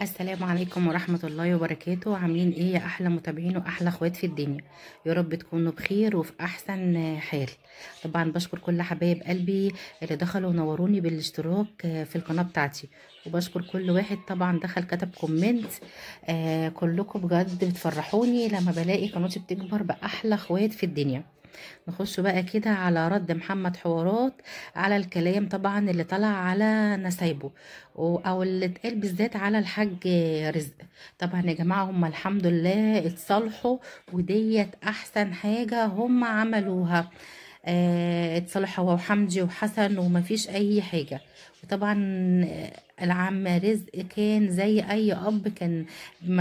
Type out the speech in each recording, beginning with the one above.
السلام عليكم ورحمة الله وبركاته. عاملين ايه يا احلى متابعين واحلى اخوات في الدنيا؟ يا رب تكونوا بخير وفي احسن حال. طبعا بشكر كل حبايب قلبي اللي دخلوا ونوروني بالاشتراك في القناة بتاعتي، وبشكر كل واحد طبعا دخل كتب comment. كلكم بجد بتفرحوني لما بلاقي قناتي بتكبر باحلى اخوات في الدنيا. نخش بقى كده على رد محمد حوارات على الكلام طبعا اللي طلع على نسايبه او اللي اتقال بالذات على الحاج رزق. طبعا يا جماعة هم الحمد لله اتصالحوا، وديت احسن حاجة هم عملوها. اتصالحوا هو وحمدي وحسن ومفيش اي حاجة. وطبعا العم رزق كان زي اي اب، كان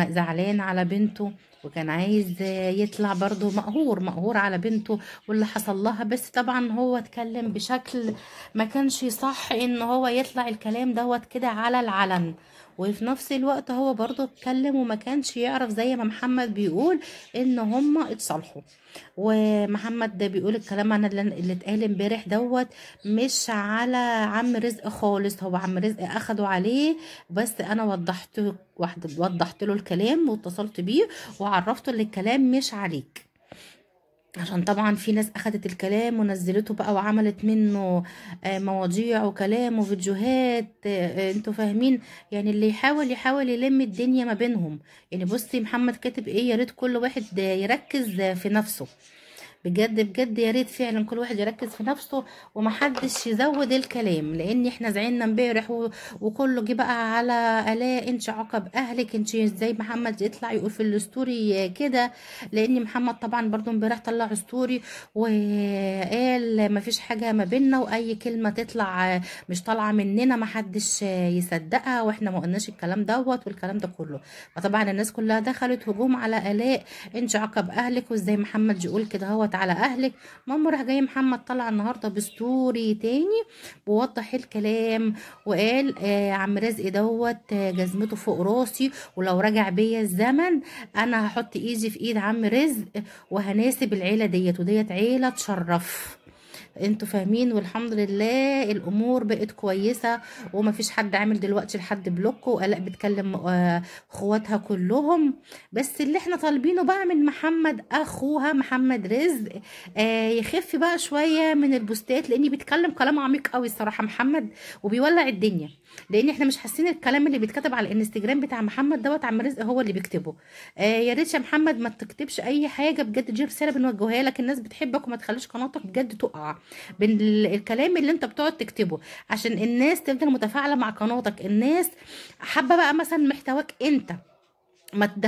زعلان على بنته وكان عايز يطلع برضو مقهور على بنته واللي حصل لها، بس طبعا هو اتكلم بشكل ما كانش صح ان هو يطلع الكلام دوت كده على العلن. وفي نفس الوقت هو برضو اتكلم وما كانش يعرف زي ما محمد بيقول ان هما اتصالحوا. ومحمد ده بيقول الكلام عن اللي اتقال امبارح دوت مش على عم رزق خالص، هو عم رزق اخده عليه، بس انا وضحت له الكلام واتصلت بيه وعرفته ان الكلام مش عليك، عشان طبعا في ناس اخدت الكلام ونزلته بقى وعملت منه مواضيع وكلام وفيديوهات. انتوا فاهمين يعني، اللي يحاول يلم الدنيا ما بينهم. يعني بصي محمد كاتب ايه، يا ريت كل واحد يركز في نفسه بجد بجد، يا ريت فعلا كل واحد يركز في نفسه ومحدش يزود الكلام، لان احنا زعلنا امبارح وكله جه بقى على الاء انت عقب اهلك، انت ازاي محمد يطلع يقول في ال story كده؟ لان محمد طبعا برضو امبارح طلع story وقال مفيش حاجة ما بينا، واي كلمة تطلع مش طالعه مننا محدش يصدقها، واحنا ما قلناش الكلام دوت والكلام ده كله. فطبعا الناس كلها دخلت هجوم على الاء، انت عقب اهلك وازاي محمد يقول كده هو على اهلك. ماما راح جاي محمد طلع النهارده ب story تاني ووضح الكلام وقال عم رزق دوت جزمته فوق راسي، ولو رجع بيا الزمن انا هحط ايدي في ايد عم رزق وهناسب العيلة ديت، وديت عيله تشرف، انتوا فاهمين. والحمد لله الامور بقت كويسة ومفيش حد عامل دلوقتي لحد block، والاء بتكلم اخواتها كلهم. بس اللي احنا طالبينه بقى من محمد اخوها محمد رزق يخف بقى شوية من البوستات، لان بيتكلم كلام عميق قوي الصراحة محمد، وبيولع الدنيا، لان احنا مش حاسين الكلام اللي بيتكتب على الانستجرام بتاع محمد دوت عم رزق هو اللي بيكتبه. يا ريت يا محمد ما تكتبش اي حاجة بجد، دي رسالة بنوجهها لك، الناس بتحبك وما تخليش قناتك بجد تقع بالكلام اللي انت بتقعد تكتبه، عشان الناس تفضل متفاعله مع قناتك. الناس حابة بقى مثلا محتواك انت،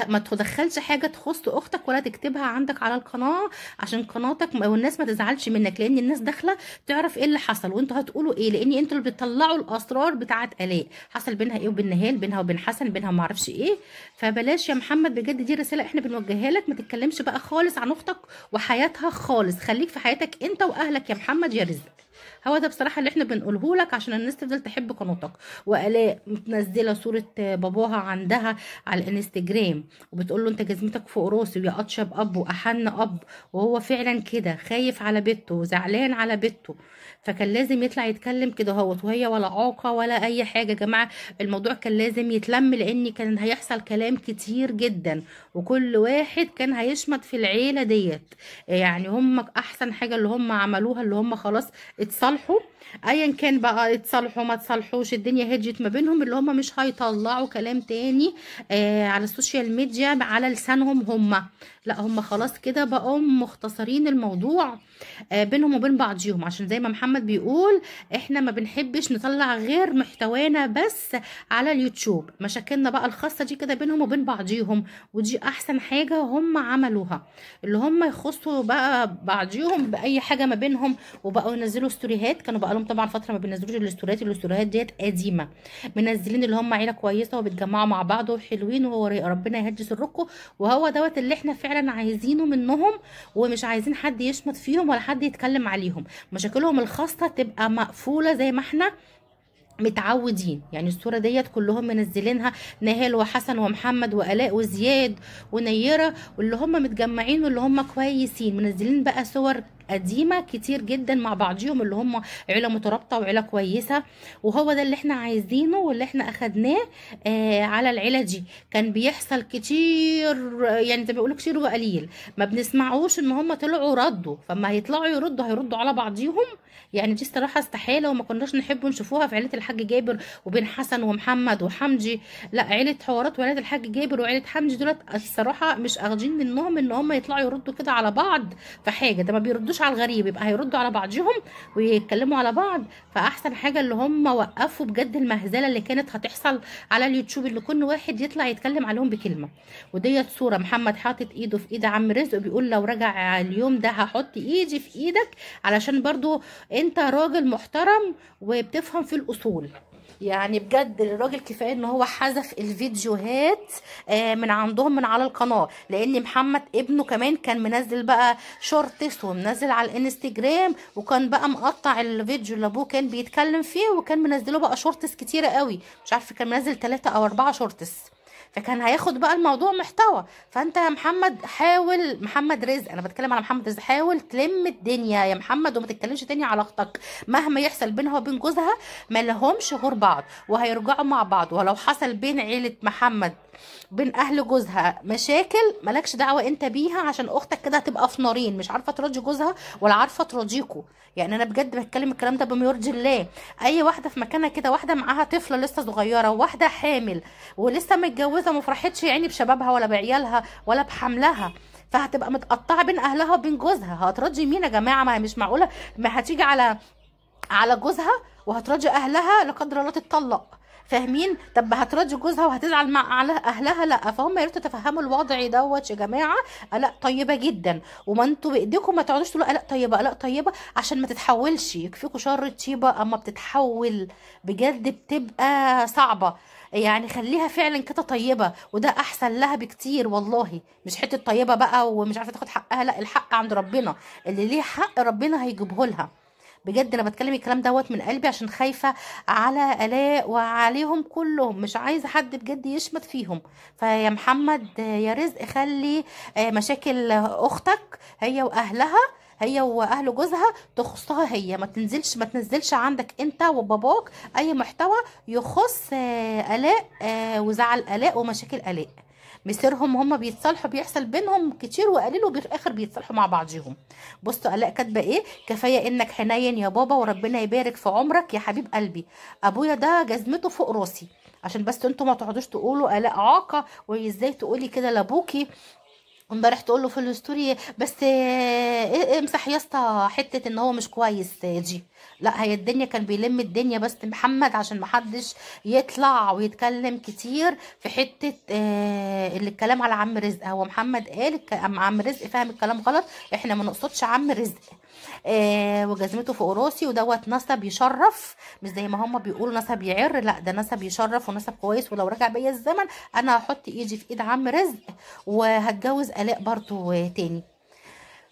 ما تدخلش حاجة تخص اختك ولا تكتبها عندك على القناة، عشان قناتك والناس ما تزعلش منك، لان الناس داخله تعرف ايه اللي حصل وانتوا هتقولوا ايه، لان انتوا اللي بتطلعوا الاسرار بتاعه الاء، حصل بينها ايه وبين نهال، بينها وبين حسن، بينها ما اعرفش ايه. فبلاش يا محمد بجد، دي رسالة احنا بنوجهها لك، ما تتكلمش بقى خالص عن اختك وحياتها خالص، خليك في حياتك انت واهلك يا محمد يا رزق. هو ده بصراحة اللي احنا بنقوله لك عشان الناس تفضل تحب قناتك. والاء متنزله صوره باباها عندها على الانستجرام وبتقول له انت جزمتك فوق راسي ويا اطشب اب واحن اب، وهو فعلا كده خايف على بنته وزعلان على بنته، فكان لازم يطلع يتكلم كده اهوت، وهي ولا عاقه ولا اي حاجة. يا جماعة الموضوع كان لازم يتلم، لان كان هيحصل كلام كتير جدا وكل واحد كان هيشمت في العيلة ديت. يعني هم احسن حاجة اللي هم عملوها اللي هم خلاص اتصالحوا، ايا كان بقى اتصالحوا ما اتصالحوش، الدنيا هديت ما بينهم، اللي هم مش هيطلعوا كلام تاني على ال social media على لسانهم هم، لا هم خلاص كده بقوا مختصرين الموضوع بينهم وبين بعضيهم. عشان زي ما محمد بيقول احنا ما بنحبش نطلع غير محتوانا بس على اليوتيوب، مشاكلنا بقى الخاصة دي كده بينهم وبين بعضيهم، ودي احسن حاجة هم عملوها، اللي هم يخصوا بقى بعضيهم باي حاجة ما بينهم. وبقوا ينزلوا ستوريهات، كانوا بقى لهم طبعا فترة ما بينزلوش الستوريهات، الستوريهات ديت قديمة، منزلين اللي هم عيله كويسة وبيتجمعوا مع بعض وحلوين، وهو ربنا يهدي سركم، وهو دوت اللي احنا فعلا عايزينه منهم، ومش عايزين حد يشمت فيهم ولا حد يتكلم عليهم. مشاكلهم الخاصة تبقى مقفولة زي ما احنا متعودين. يعني الصورة ديت كلهم منزلينها، نهال وحسن ومحمد والاء وزياد ونيره، واللي هم متجمعين واللي هم كويسين، منزلين بقى صور قديمة كتير جدا مع بعضيهم، اللي هم عيله مترابطة وعيلة كويسة، وهو ده اللي احنا عايزينه واللي احنا اخدناه على العيلة دي. كان بيحصل كتير، يعني زي ما بيقولوا كتير وقليل، ما بنسمعوش ان هم طلعوا ردوا، فما هيطلعوا يردوا هيردوا على بعضيهم، يعني دي الصراحة استحالة، وما كناش نحب نشوفوها في عيله الحاج جابر وبين حسن ومحمد وحمدي. لا، عيله حوارات وعيلة الحاج جابر وعيلة حمدي دولت الصراحة مش اخدين منهم ان هم يطلعوا يردوا كده على بعض في حاجة، ده ما بيردوش على الغريب، يبقى هيردوا على بعضهم ويتكلموا على بعض. فاحسن حاجة اللي هم وقفوا بجد المهزلة اللي كانت هتحصل على اليوتيوب، اللي كل واحد يطلع يتكلم عليهم بكلمه. وديت صوره محمد حاطط ايده في ايد عم رزق بيقول لو رجع اليوم ده هحط ايدي في ايدك، علشان برضو انت راجل محترم وبتفهم في الاصول. يعني بجد الراجل كفاية ان هو حذف الفيديوهات من عندهم من على القناة، لان محمد ابنه كمان كان منزل بقى shorts ومنزل على الانستجرام، وكان بقى مقطع الفيديو اللي ابوه كان بيتكلم فيه، وكان منزله بقى shorts كتيرة قوي، مش عارفه كان منزل 3 أو 4 shorts، فكان هياخد بقى الموضوع محتوى. فانت يا محمد حاول، محمد رزق، انا بتكلم على محمد رزق، حاول تلم الدنيا يا محمد وما تتكلمش تاني على اختك، مهما يحصل بينها وبين جوزها ما لهمش غير بعض، وهيرجعوا مع بعض. ولو حصل بين عيله محمد بين اهل جوزها مشاكل مالكش دعوه انت بيها، عشان اختك كده هتبقى في نارين، مش عارفه تراضي جوزها ولا عارفه تراضيكوا. يعني انا بجد بتكلم الكلام ده بما يرضي الله، اي واحدة في مكانها كده، واحدة معاها طفله لسه صغيرة، وواحدة حامل ولسه متجوزة، ما فرحتش يعني بشبابها ولا بعيالها ولا بحملها، فهتبقى متقطعه بين اهلها وبين جوزها. هتراضي مين يا جماعة؟ ما هي مش معقولة ما هتيجي على جوزها وهتراضي اهلها، لا قدر الله تتطلق، فاهمين؟ طب هتراضي جوزها وهتزعل مع اهلها؟ لا. فهم يا ريت تتفهموا الوضع دوت يا جماعة. الاء طيبة جدا، وما انتوا بايديكم ما تقعدوش تقولوا الاء طيبة الاء طيبة، عشان ما تتحولش، يكفيكوا شر الطيبة اما بتتحول بجد بتبقى صعبة. يعني خليها فعلا كده طيبة، وده احسن لها بكتير والله، مش حتة طيبة بقى ومش عارفه تاخد حقها، لا، الحق عند ربنا، اللي ليه حق ربنا هيجيبه لها. بجد انا بتكلم الكلام دوت من قلبي، عشان خايفة على الاء وعليهم كلهم، مش عايزه حد بجد يشمت فيهم. فيا محمد يا رزق، خلي مشاكل اختك هي واهلها، هي واهل جوزها تخصها هي، ما تنزلش عندك انت وباباك اي محتوى يخص الاء وزعل الاء ومشاكل الاء. مصيرهم هم بيتصالحوا، بيحصل بينهم كتير وقليل، وفي الاخر بيتصالحوا مع بعضيهم. بصوا الاء كاتبه ايه: كفاية انك حنين يا بابا، وربنا يبارك في عمرك يا حبيب قلبي، ابويا ده جزمته فوق راسي. عشان بس انتوا ما تقعدوش تقولوا الاء عاقه وازاي تقولي كده لابوكي، امبارح تقول له في ال story بس امسح يا اسطى حتة ان هو مش كويس دي. لا، هي الدنيا كان بيلم الدنيا بس محمد، عشان محدش يطلع ويتكلم كتير في حتة اللي الكلام على عم رزق. هو محمد قال عم رزق فاهم الكلام غلط، احنا ما نقصدش عم رزق وجزمته فوق راسي، ودوت نسب يشرف، مش زي ما هم بيقولوا نسب يعر، لا ده نسب يشرف ونسب كويس. ولو رجع بيا الزمن انا هحط ايدي في ايد عم رزق وهتجوز الاء برضو تاني.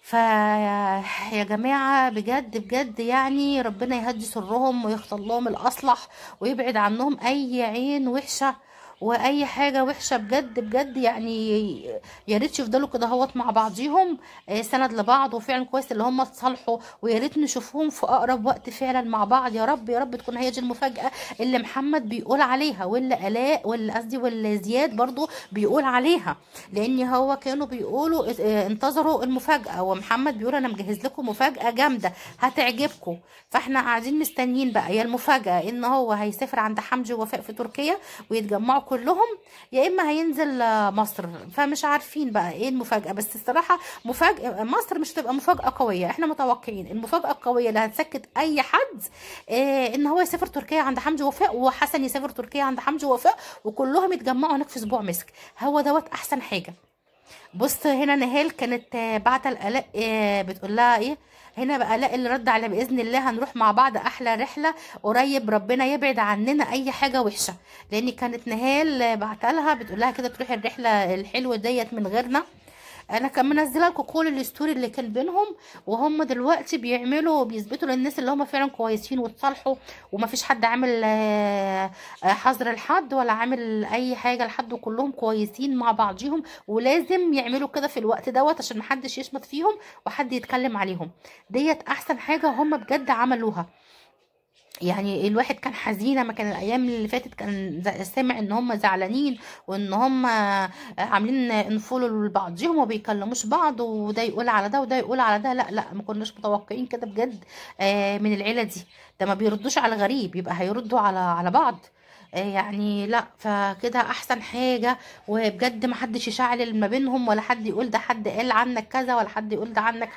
فيا جماعة بجد بجد يعني ربنا يهدي سرهم ويختار لهم الأصلح ويبعد عنهم أي عين وحشة واي حاجة وحشة بجد بجد. يعني يا ريت يفضلوا كده اهوت مع بعضيهم سند لبعض، وفعلا كويس اللي هم اتصالحوا، ويا ريت نشوفهم في اقرب وقت فعلا مع بعض. يا رب يا رب تكون هي دي المفاجاة اللي محمد بيقول عليها، واللي الاء واللي قصدي واللي زياد برضو بيقول عليها، لان هو كانوا بيقولوا انتظروا المفاجاة، ومحمد بيقول انا مجهز لكم مفاجاة جامدة هتعجبكم. فاحنا قاعدين مستنيين بقى يا المفاجاة ان هو هيسافر عند حمدي ووفاء في تركيا ويتجمعوا كلهم، يا اما هينزل مصر. فمش عارفين بقى ايه المفاجاة، بس الصراحة مفاجاة مصر مش هتبقى مفاجاة قوية. احنا متوقعين المفاجاة القوية اللي هتسكت اي حد ان هو يسافر تركيا عند حمدي ووفاء، وحسن يسافر تركيا عند حمدي ووفاء، وكلهم يتجمعوا هناك في اسبوع مسك. هو دوت احسن حاجة. بص هنا نهال كانت بعت الاء بتقول لها ايه هنا بقى، الاء اللي رد على باذن الله هنروح مع بعض احلى رحله قريب، ربنا يبعد عننا اي حاجة وحشة. لان كانت نهال بعتلها بتقول لها كده تروحي الرحلة الحلوة ديت من غيرنا. انا كان منزله لكم كل ال story اللي كان بينهم، وهم دلوقتي بيعملوا بيثبتوا للناس اللي هم فعلا كويسين وتصالحوا، ومفيش حد عامل حظر لحد ولا عامل اي حاجة لحد، وكلهم كويسين مع بعضيهم. ولازم يعملوا كده في الوقت دوت عشان محدش يشمت فيهم وحد يتكلم عليهم. ديت احسن حاجة هم بجد عملوها. يعني الواحد كان حزين ما كان الايام اللي فاتت كان سامع ان هم زعلانين وان هم عاملين انفولو لبعضهم وما بيكلموش بعض، وده يقول على ده وده يقول على ده. لا لا، ما كناش متوقعين كده بجد من العيلة دي. ده ما بيردوش على غريب، يبقى هيردوا على بعض يعني. لا، فكده احسن حاجة. وبجد ما حدش يشعل ما بينهم، ولا حد يقول ده حد قال عنك كذا، ولا حد يقول ده عنك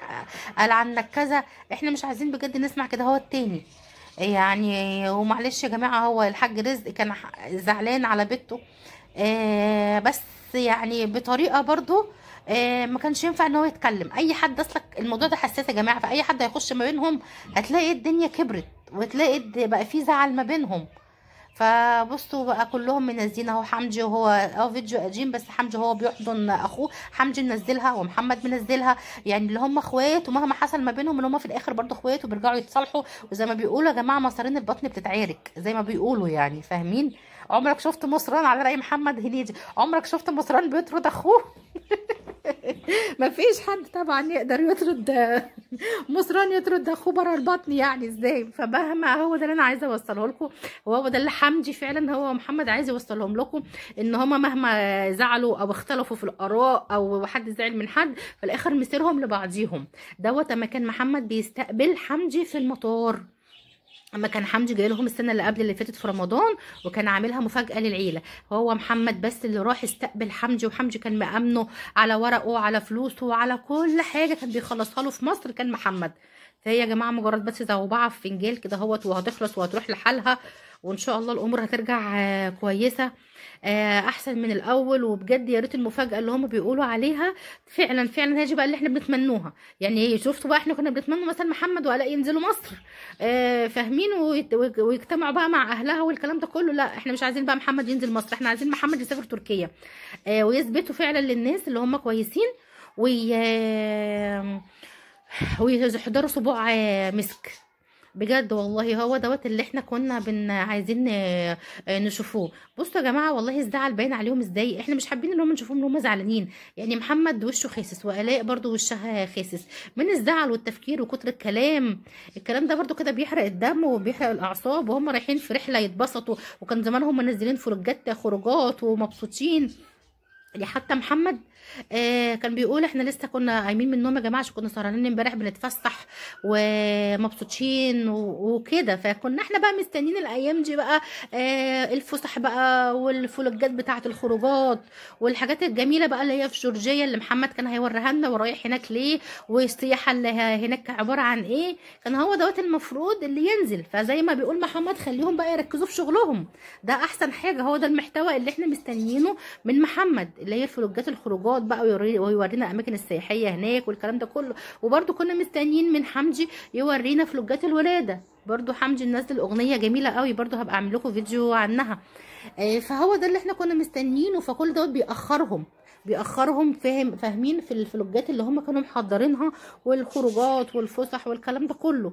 قال عنك كذا. احنا مش عايزين بجد نسمع كده هو التاني يعني. ومعلش يا جماعة، هو الحاج رزق كان زعلان على بنته بس يعني بطريقة برضو ما كانش ينفع ان هو يتكلم اي حد. اصلا الموضوع ده حساس يا جماعة، فاي حد هيخش ما بينهم هتلاقي الدنيا كبرت، وتلاقي بقى في زعل ما بينهم. فبصوا بقى كلهم منزلين اهو، حمدي وهو فيديو قديم بس حمدي هو بيحضن اخوه، حمدي منزلها ومحمد منزلها، يعني اللي هم اخوات، ومهما حصل ما بينهم اللي هم في الاخر برضو اخوات وبيرجعوا يتصالحوا. وزي ما بيقولوا يا جماعة، مصارين البطن بتتعارك زي ما بيقولوا يعني، فاهمين؟ عمرك شفت مصران على راي محمد هنيدي؟ عمرك شفت مصران بيطرد اخوه؟ مفيش حد طبعا يقدر يطرد مصران، يطرد اخوه بره البطن يعني ازاي؟ فمهما هو ده اللي انا عايزه اوصله لكم، هو ده اللي حمدي فعلا هو محمد عايز يوصلهم لكم، ان هما مهما زعلوا او اختلفوا في الاراء او حد زعل من حد، في الاخر مسيرهم لبعضيهم. دوت اما كان محمد بيستقبل حمدي في المطار، اما كان حمدي جاي لهم السنة اللي قبل اللي فاتت في رمضان، وكان عاملها مفاجاة للعيلة، هو محمد بس اللي راح استقبل حمدي، وحمدي كان مأمنه على ورقة وعلى فلوسه وعلى كل حاجة كان بيخلصها له في مصر كان محمد. فهي يا جماعة مجرد بس زوبعة في فنجان كده اهوت، وهتخلص وهتروح لحالها، وان شاء الله الامور هترجع كويسة احسن من الاول. وبجد يا ريت المفاجاة اللي هم بيقولوا عليها فعلا فعلا هي دي بقى اللي احنا بنتمنوها. يعني شفتوا بقى، احنا كنا بنتمنى مثلا محمد وعلاء ينزلوا مصر فاهمين، ويجتمعوا بقى مع اهلها والكلام ده كله. لا، احنا مش عايزين بقى محمد ينزل مصر، احنا عايزين محمد يسافر تركيا ويثبتوا فعلا للناس اللي هم كويسين، ويحضروا سبوع مسك. بجد والله هو دوت اللي احنا كنا عايزين نشوفوه. بصوا يا جماعة، والله الزعل باين عليهم ازاي، احنا مش حابين ان هم نشوفهم ان هم زعلانين. يعني محمد وشه خاسس، والاء برضو وشها خاسس من الزعل والتفكير وكتر الكلام. الكلام ده برضو كده بيحرق الدم وبيحرق الاعصاب، وهم رايحين في رحله يتبسطوا، وكان زمانهم منزلين فلوجات خروجات ومبسوطين. حتى محمد كان بيقول احنا لسه كنا قايمين من النوم يا جماعة، عشان كنا سهرانين امبارح بنتفسح ومبسوطين وكده. فكنا احنا بقى مستنيين الايام دي بقى الفسح بقى والفلوجات بتاعه الخروجات والحاجات الجميلة بقى اللي هي في جورجيا اللي محمد كان هيوريها لنا، ورايح هناك ليه، والسياحة اللي هناك عبارة عن ايه. كان هو دوت المفروض اللي ينزل. فزي ما بيقول محمد، خليهم بقى يركزوا في شغلهم، ده احسن حاجة. هو ده المحتوى اللي احنا مستنيينه من محمد، اللي هي الفلوجات الخروجات بقى، ويورينا اماكن السياحية هناك والكلام ده كله. وبرده كنا مستنيين من حمدي يورينا فلوجات الولادة، برده حمدي نزل اغنية جميلة قوي، برده هبقى اعمل لكم فيديو عنها. فهو ده اللي احنا كنا مستنيينه. فكل دوت بيأخرهم فاهمين في الفلوجات اللي هم كانوا محضرينها والخروجات والفسح والكلام ده كله.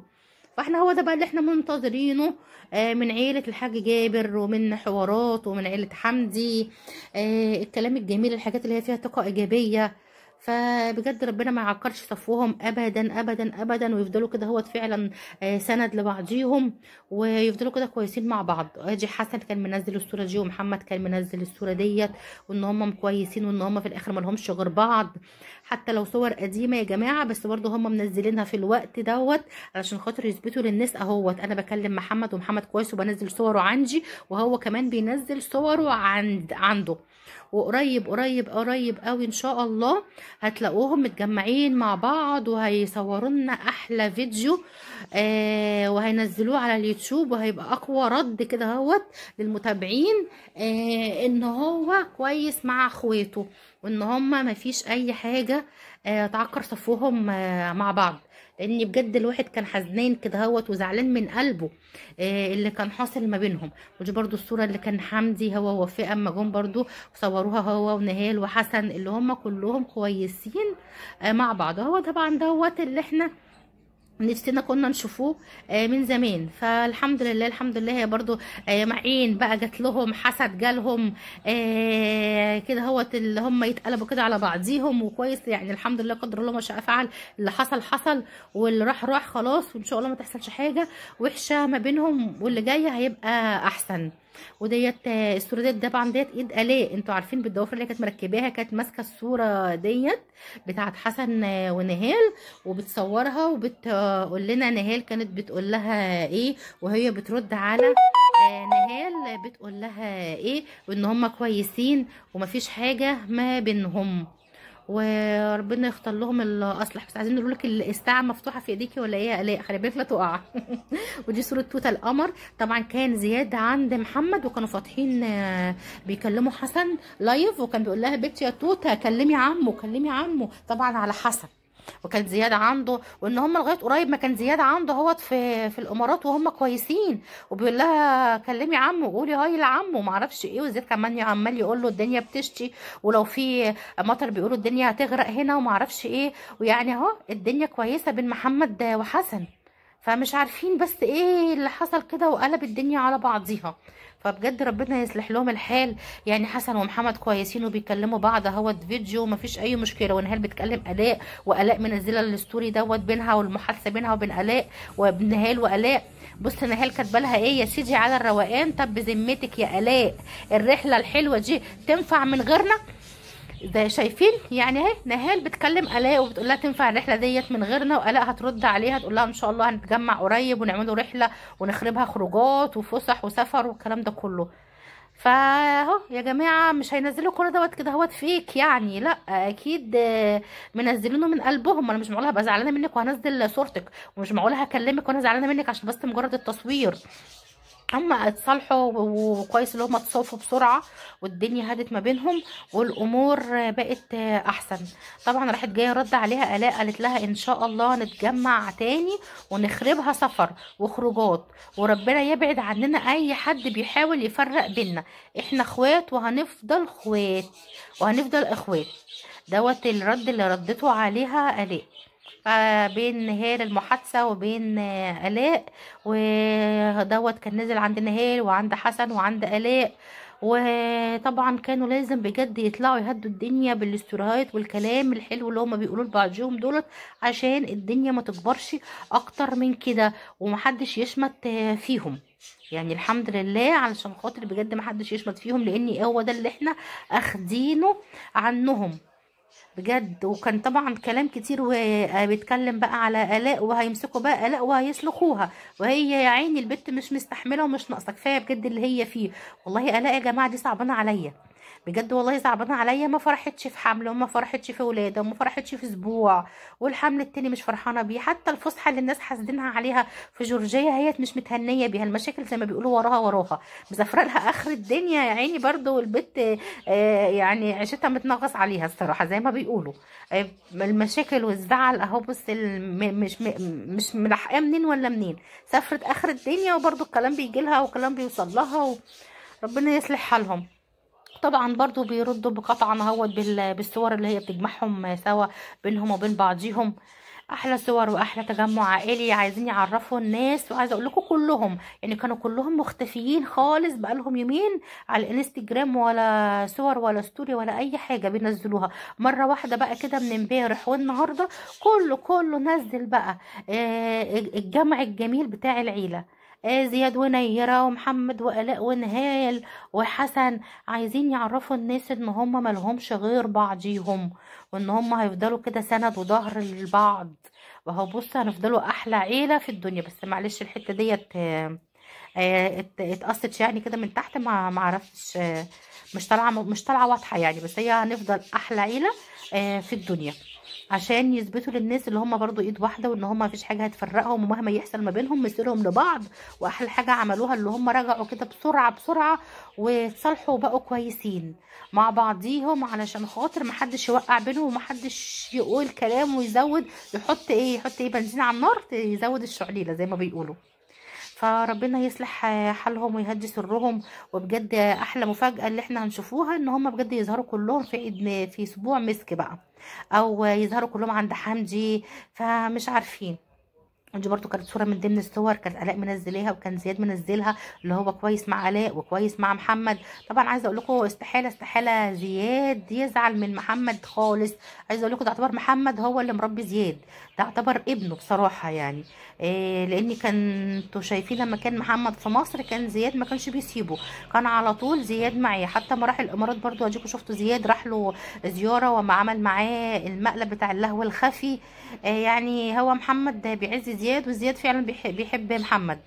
فاحنا هو ده بقى اللي احنا منتظرينه من عيلة الحاج جابر، ومن حوارات، ومن عيلة حمدي، الكلام الجميل، الحاجات اللي هي فيها طاقة ايجابية. فبجد ربنا ما يعكرش صفوهم ابدا ابدا ابدا، ويفضلوا كده هو فعلا سند لبعضيهم، ويفضلوا كده كويسين مع بعض. ادي حسن كان منزل الصورة دي، ومحمد كان منزل الصورة ديت، وان هم كويسين، وان هم في الاخر ما لهمش غير بعض، حتى لو صور قديمة يا جماعة، بس برضه هم منزلينها في الوقت دوت علشان خاطر يثبتوا للناس اهوت انا بكلم محمد، ومحمد كويس، وبنزل صوره عندي، وهو كمان بينزل صوره عنده. وقريب قريب قريب قوي ان شاء الله هتلاقوهم متجمعين مع بعض، وهيصوروا لنا احلى فيديو وهينزلوه على اليوتيوب، وهيبقى اقوى رد كده اهوت للمتابعين ان هو كويس مع اخواته، وان هما مفيش اي حاجة تعكر صفوهم مع بعض. لان بجد الواحد كان حزنان كده هوت وزعلان من قلبه اللي كان حاصل ما بينهم. ودي برضو الصورة اللي كان حمدي هو ووفاء اما جم برضو صوروها هو ونهال وحسن، اللي هم كلهم كويسين مع بعض. هو طبعا دوت اللي احنا نفسنا كنا نشوفوه من زمان. فالحمد لله الحمد لله. هي برضو معين بقى جات لهم حسد، جالهم كده هوت اللي هم يتقلبوا كده على بعضيهم، وكويس يعني الحمد لله قدر الله ما شاء فعل، اللي حصل حصل واللي راح راح خلاص، وان شاء الله ما تحصلش حاجة وحشة ما بينهم، واللي جاي هيبقى احسن. وديت الصورة ديت طبعا ديت ايد الاء، انتوا عارفين بالضوافر اللي كانت مركباها، كانت ماسكه الصورة ديت بتاعت حسن ونهال وبتصورها وبتقول لنا نهال كانت بتقول لها ايه، وهي بترد على نهال بتقول لها ايه، وان هم كويسين ومفيش حاجة ما بينهم، وربنا يختار لهم الاصلح. بس عايزين نقول لك الساعة مفتوحة في ايديكي ولا ايه يا الاء؟ خلي بالك لا تقع. ودي صوره توته القمر. طبعا كان زياد عند محمد وكانوا فاتحين بيكلموا حسن live، وكان بيقول لها بنتي يا توته كلمي عمه كلمي عمه، طبعا على حسن. وكان زياد عنده، وان هم لغاية قريب ما كان زياد عنده اهوت في الامارات وهم كويسين، وبيقول لها كلمي عمه قولي hi لعمه ما اعرفش ايه. وزياد كمان عمال يقول له الدنيا بتشتي، ولو في مطر بيقولوا الدنيا هتغرق هنا وما اعرفش ايه. ويعني اهو الدنيا كويسة بين محمد وحسن، فمش عارفين بس ايه اللي حصل كده وقلب الدنيا على بعضيها. فبجد ربنا يصلح لهم الحال. يعني حسن ومحمد كويسين وبيكلموا بعض اهوت فيديو مفيش اي مشكلة، ونهال بتكلم الاء، والاء منزله ال story دوت بينها والمحادثه بينها وبين الاء وبنهال والاء. بص نهال كاتبه لها ايه يا سيدي على الروقان، طب بذمتك يا الاء الرحلة الحلوة دي تنفع من غيرنا؟ ده شايفين يعني اهي نهال بتكلم الاء وبتقول لها تنفع الرحلة ديت من غيرنا، والاء هترد عليها تقول لها ان شاء الله هنتجمع قريب ونعملوا رحله ونخربها خروجات وفسح وسفر والكلام ده كله. فاهو يا جماعة مش هينزلوا كل دوت كده هوت فيك يعني، لا اكيد منزلينه من قلبهم. انا مش معقولة هبقى زعلانة منك وهنزل صورتك، ومش معقولة هكلمك وانا زعلانة منك عشان بس مجرد التصوير. هما اتصالحوا وكويس اللي هما اتصافوا بسرعة والدنيا هدت ما بينهم والامور بقت احسن. طبعا راحت جاية رد عليها الاء قالت لها ان شاء الله نتجمع تاني ونخربها سفر وخروجات، وربنا يبعد عننا اي حد بيحاول يفرق بينا، احنا اخوات وهنفضل اخوات وهنفضل اخوات. دوت الرد اللي ردته عليها الاء بين نهال المحادثة وبين الاء، ودوت كان نزل عند نهال وعند حسن وعند الاء. وطبعا كانوا لازم بجد يطلعوا يهدوا الدنيا بالاستوريات والكلام الحلو اللي هما بيقولوه لبعضهم دولت، عشان الدنيا ما تكبرش اكتر من كده ومحدش يشمت فيهم. يعني الحمد لله علشان خاطر بجد محدش يشمت فيهم، لان هو ده اللي احنا اخدينه عنهم بجد. وكان طبعا كلام كتير وبيتكلم بقى على الاء، وهيمسكوا بقى الاء وهيسلخوها، وهي يا عيني البت مش مستحمله ومش ناقصه، كفاية بجد اللي هي فيه. والله الاء يا جماعة دي صعبانه عليا بجد، والله صعبانه عليا. ما فرحتش في حمل وما فرحتش في ولاده وما فرحتش في اسبوع، والحمل التاني مش فرحانة بيه، حتى الفسحة اللي الناس حاسدينها عليها في جورجيا هي مش متهنيه بيها. المشاكل زي ما بيقولوا وراها وراها، مسافرة لها اخر الدنيا يا عيني برضو، والبت يعني عيشتها متنغص عليها الصراحة زي ما بيقولوا. المشاكل والزعل اهو، بص مش ملاحقاه منين ولا منين، سافرت اخر الدنيا وبرضو الكلام بيجي لها والكلام بيوصل لها، وربنا يصلح حالهم. طبعا برضو بيردوا بقطعا اهوت بالصور اللي هي بتجمعهم سوا بينهم وبين بعضيهم. احلى صور واحلى تجمع عائلي، عايزين يعرفوا الناس. وعايزه اقول لكم كلهم يعني كانوا كلهم مختفيين خالص بقالهم يومين على الانستجرام، ولا صور ولا story ولا اي حاجة بينزلوها. مرة واحدة بقى كده من امبارح والنهارده كله نزل بقى الجمع الجميل بتاع العيلة، زياد ونيرة ومحمد وآلاء ونهال وحسن. عايزين يعرفوا الناس ان هم ملهمش غير بعضيهم، وان هم هيفضلوا كده سند وظهر لبعض. وهو بص هنفضلوا احلى عيلة في الدنيا. بس معلش الحتة ديت اتقصت يعني كده من تحت، ما عرفتش، مش طالعة واضحة يعني، بس هي هنفضل احلى عيلة في الدنيا. عشان يثبتوا للناس اللي هم برضو ايد واحدة، وان هم مفيش حاجة هتفرقهم، ومهما يحصل ما بينهم مسيرهم لبعض. واحلى حاجة عملوها اللي هم رجعوا كده بسرعة بسرعة وتصالحوا وبقوا كويسين مع بعضيهم، علشان خاطر محدش يوقع بينهم ومحدش يقول كلام ويزود، يحط ايه بنزين على النار يزود الشعليله زي ما بيقولوا. فربنا يصلح حالهم ويهدي سرهم. وبجد احلى مفاجاة اللي احنا هنشوفوها ان هم بجد يظهروا كلهم في عيد، في اسبوع مسك بقى، او يظهروا كلهم عند حمدي، فمش عارفين. دي برضو كانت صوره من ضمن الصور كانت الاء منزلاها وكان زياد منزلها، اللي هو كويس مع الاء وكويس مع محمد. طبعا عايزه اقول لكم استحالة استحالة زياد يزعل من محمد خالص. عايزه اقول لكم ده اعتبر محمد هو اللي مربي زياد، ده اعتبر ابنه بصراحة يعني، لان كنتوا شايفين لما كان محمد في مصر كان زياد ما كانش بيسيبه، كان على طول زياد معاه. حتى ما راح الامارات برضو اديكم شفتوا زياد راح له زيارة وما عمل معاه المقلب بتاع اللهو الخفي. يعني هو محمد بيعز زياد، وزياد فعلا بيحب محمد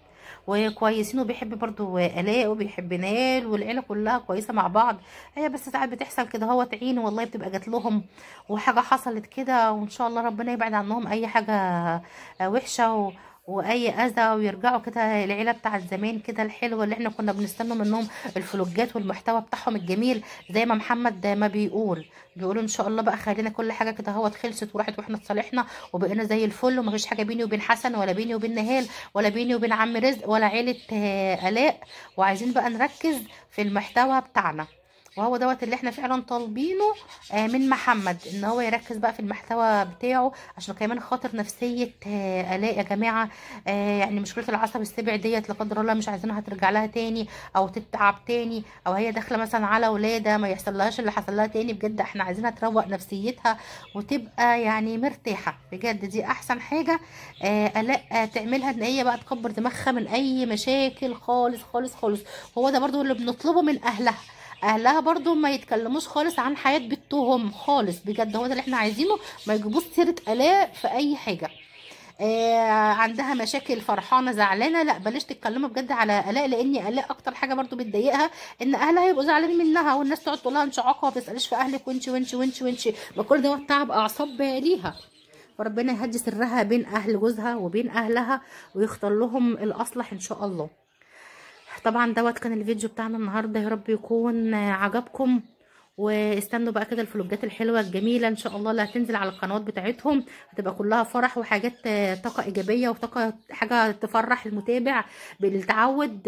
وكويسين، وبيحب برضو الاء وبيحب نال، والعيلة كلها كويسة مع بعض. هي بس ساعات بتحصل كده هو تعين والله، بتبقى جات لهم وحاجه حصلت كده، وان شاء الله ربنا يبعد عنهم اي حاجة وحشة واي اذى، ويرجعوا كده العيلة بتاعت زمان كده الحلوة اللي احنا كنا بنستنى منهم الفلوجات والمحتوى بتاعهم الجميل. زي ما محمد ما بيقولوا ان شاء الله بقى خلينا كل حاجة كده اهوت خلصت وراحت، واحنا اتصالحنا وبقينا زي الفل، ومفيش حاجة بيني وبين حسن ولا بيني وبين نهال ولا بيني وبين عم رزق ولا عيله الاء، وعايزين بقى نركز في المحتوى بتاعنا. وهو دوت اللي احنا فعلا طالبينه من محمد، ان هو يركز بقى في المحتوى بتاعه عشان كمان خاطر نفسية الاء يا جماعة. يعني مشكلة العصب السبع ديت لا قدر الله مش عايزينها ترجع لها تاني او تتعب تاني، او هي داخله مثلا على ولاده ما يحصل لهاش اللي حصل لها تاني. بجد احنا عايزينها تروق نفسيتها وتبقى يعني مرتاحة بجد. دي احسن حاجة الاء تعملها، ان هي بقى تكبر دماغها من اي مشاكل خالص خالص خالص. هو ده برضو اللي بنطلبه من اهلها، اهلها برضو ما يتكلموش خالص عن حياة بنتهم خالص بجد. هو ده اللي احنا عايزينه، ما يجيبوش سيرة الاء في اي حاجة. عندها مشاكل، فرحانة، زعلانة، لا بلاش تتكلموا بجد على الاء، لان الاء اكتر حاجة برضو بتضايقها ان اهلها يبقوا زعلانين منها، والناس تقعد تقول لها انت عاقه وما بتساليش في اهلك وانت وانت وانت وانت، ما كل ده تعب اعصاب ليها. فربنا يهدي سرها بين اهل جوزها وبين اهلها ويختار لهم الاصلح ان شاء الله. طبعا دوت كان الفيديو بتاعنا النهارده، يا رب يكون عجبكم، واستنوا بقى كده الفلوجات الحلوة الجميلة ان شاء الله اللي هتنزل على القنوات بتاعتهم، هتبقى كلها فرح وحاجات طاقة ايجابية وطاقة حاجة تفرح المتابع. بالتعود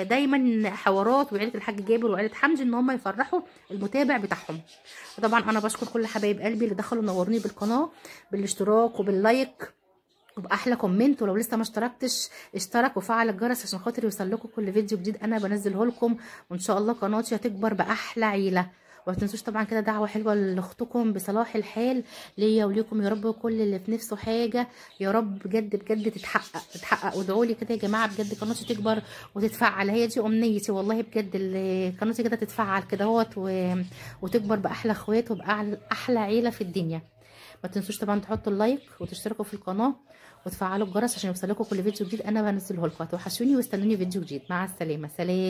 دايما حوارات وعيلة الحاج جابر وعيلة حمدي ان هم يفرحوا المتابع بتاعهم. وطبعا انا بشكر كل حبايب قلبي اللي دخلوا نوروني بالقناة بالاشتراك وبال like وباحلى comment، ولو لسه ما اشتركتش اشترك وفعل الجرس عشان خاطر يوصل لكم كل فيديو جديد انا بنزله لكم، وان شاء الله قناتي هتكبر باحلى عيله. وما تنسوش طبعا كده دعوه حلوة لاختكم بصلاح الحال ليا وليكم يا رب، كل اللي في نفسه حاجة يا رب بجد بجد تتحقق تتحقق. وادعوا لي كده يا جماعة بجد قناتي تكبر وتتفعل، هي دي امنيتي والله بجد، قناتي كده تتفعل كده اهوت وتكبر باحلى اخوات وباحلى عيله في الدنيا. ما تنسوش طبعا تحطوا ال like وتشتركوا في القناة وتفعلوا الجرس عشان يوصلكم كل فيديو جديد انا بنزله لكم. هتوحشوني واستنوني فيديو جديد. مع السلامة، سلام.